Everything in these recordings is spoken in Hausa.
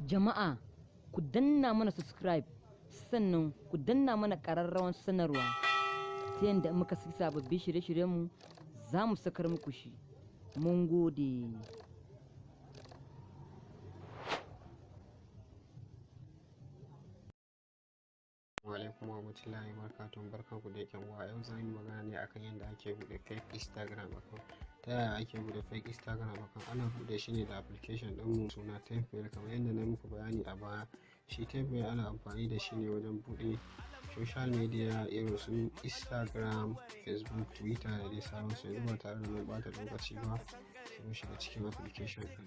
Jama'a, ku danna mana subscribe, sannan ku danna mana ƙararrawan sanarwa ta yadda muka saki sababbin shirye-shiryenmu za mu sakar muku shi. Mun gode. Alaikum warahmatullahi wabarakatuh. Barkanku da yan uwa. Yau za mu yi magana ne akan yadda ake buɗe fake Instagram account. Ta yaya ake buɗe fake Instagram account? Ana buɗe shi ne da application ɗinmu suna Tempmail. Kamar yadda na muku bayani a baya, shi Tempmail ana amfani da shi ne wajen buɗe social media irin su Instagram, Facebook, Twitter da dai sauransu. Yanzu ba tare da mun ɓata lokaci ba, sai mu shiga cikin application ɗin.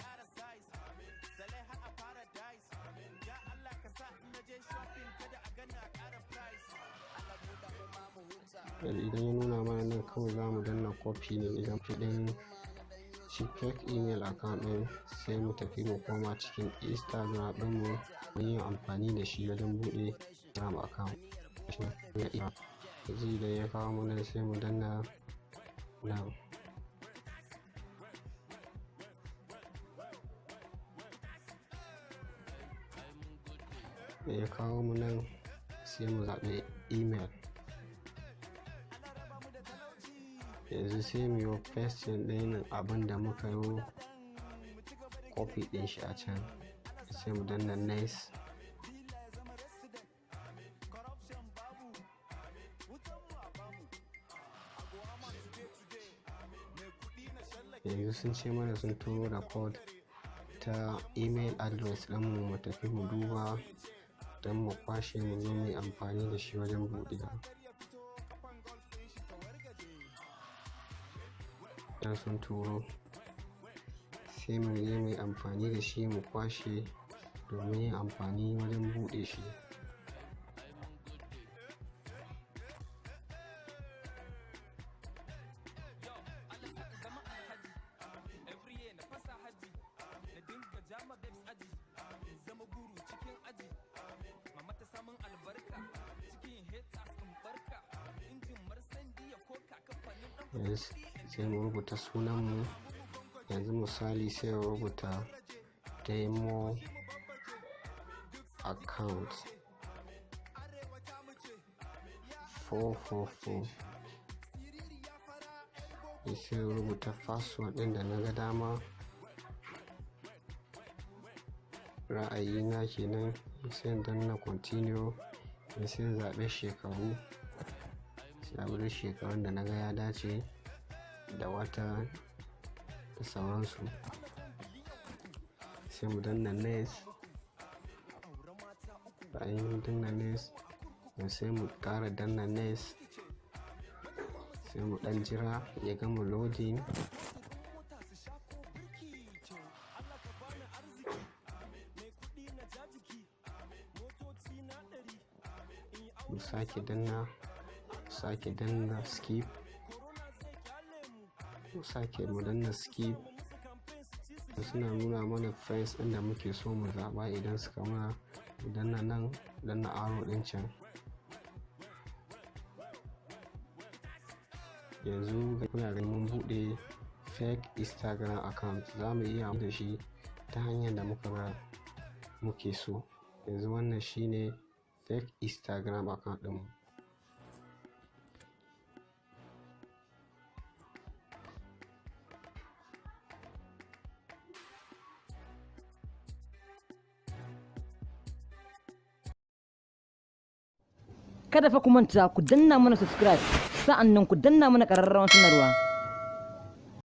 Idan ya nuna mana nan, kawai za mu danna copy ne. Idan ɗin shi fake email account ɗin, sai mu tafi mu koma cikin Instagram ɗinmu mun yi amfani da shi wajen buɗe Instagram account. Yanzu idan ya kawo mu nan, sai mu danna nan. Ya kawo mu nan, sai mu zaɓi email. Yanzu sai mu yi pasting ɗin abin da muka yi copy ɗin shi a can, sai mu danna next. Yanzu sun ce mana sun turo da code ta email address ɗinmu, mu tafi mu duba don mu kwashe mu zo mu yi amfani da shi wajen buɗewa. Idan sun turo, sai mu je mu yi amfani da shi, mu kwashe domin yin amfani wajen buɗe shi. Yanzu sai mu rubuta sunanmu. Yanzu misali, sai mu rubuta demo account 444. Sai mu rubuta password ɗin da na ga dama, ra'ayina kenan. Sai in danna continue. Sai in zaɓi shekaru, sai shekarun da na ga ya dace da wata da sauransu, sai mu danna next. Bayan mun danna next, sai mu ƙara danna next, sai mu ɗan jira ya gama loading. Mu sake danna skip, mu sake mu danna skip. Suna nuna mana friends ɗin da muke so mu zaɓa. Idan suka mana, mu danna nan, danna arrow ɗin can. Yanzu kuna ganin mun buɗe fake Instagram account. Za mu iya da shi ta hanyar da muka ga muke so. Yanzu wannan shine fake Instagram account ɗinmu. Kada fa ku manta ku danna mana subscribe, sa'annan ku danna mana ƙararrawan sanarwa.